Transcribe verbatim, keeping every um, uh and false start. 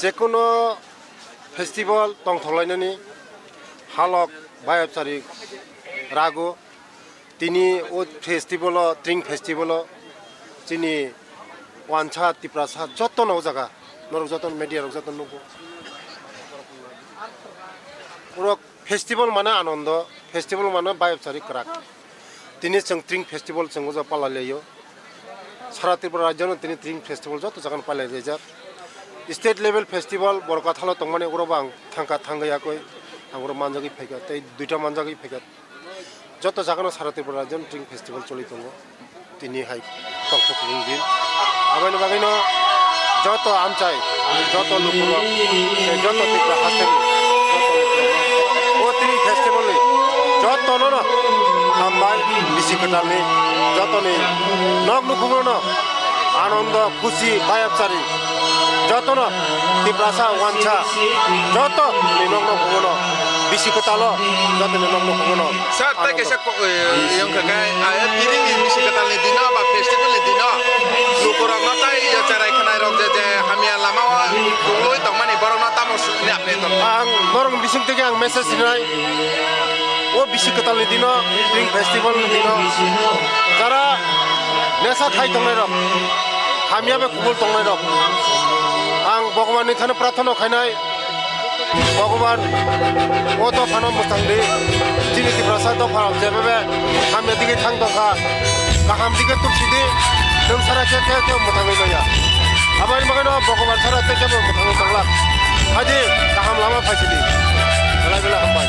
Jekono festival tongthok lainani halok bayapchari rago. Tini o festival o, Tring festival o chini wansa Tiprasa jotono o jaga norok jotono media rok jotono nugo. Oro festival mane anondo, festival mane bayapchari kwrak. Tini chwng Tring festival chwng o jaga palai laio. Sara Tripura rajyo no tini Tring festival joto jaga no palai rijak. State level festival Borkathalo tongmani oro bo ang thangkha, thangwi yakwi ang oro manjagwi phaikha tei duita manjagwi phaikha. Joto jaga no sara Tripura rajyo no Tring festival choli tongo. Tini hai tongthok ni din. Aboni bagwi no joto amchai, joto lukurok, tei joto Tripura hasteni, joto lukurok o Tring festival ni joto no no hambai bisi kwtal ni joto ni nok nukhung no no anondo khusi bayapchari joto no Tiprasa wansa joto ni nok nukhung no bisi kwtal o joto ni nok nukhung no. Sir, tei ano kaisa ko-, eh, yang kha kai, ah, tini ni bisi kwtal ni dino ba festival ni dino, lukurok no tai ya cherai khanai rok je, je hamya lama o tongwi tongmani borok no tamo sini apni tong. Ang norok bising tege ang message sinai, o bisi kwtal ni dino, Tring festival ni dino, jara nesa khai tongnai rok, hamya be kubul tongnai rok, ang Bhagwan ni thani prarthana khainai. Bhagwan, o dophano mwthang di. Chini Tiprasa dopha rok jebebe hamya digwi thang tongkha. Kaham digwi tubsi di. Nwng sara khe khe khe mwthangwi manya. Aboni bagwi no Bhagwan sara tei kebo mwthangwi tongla. Haidi kaham lama phaisi di. Belai belai hambai.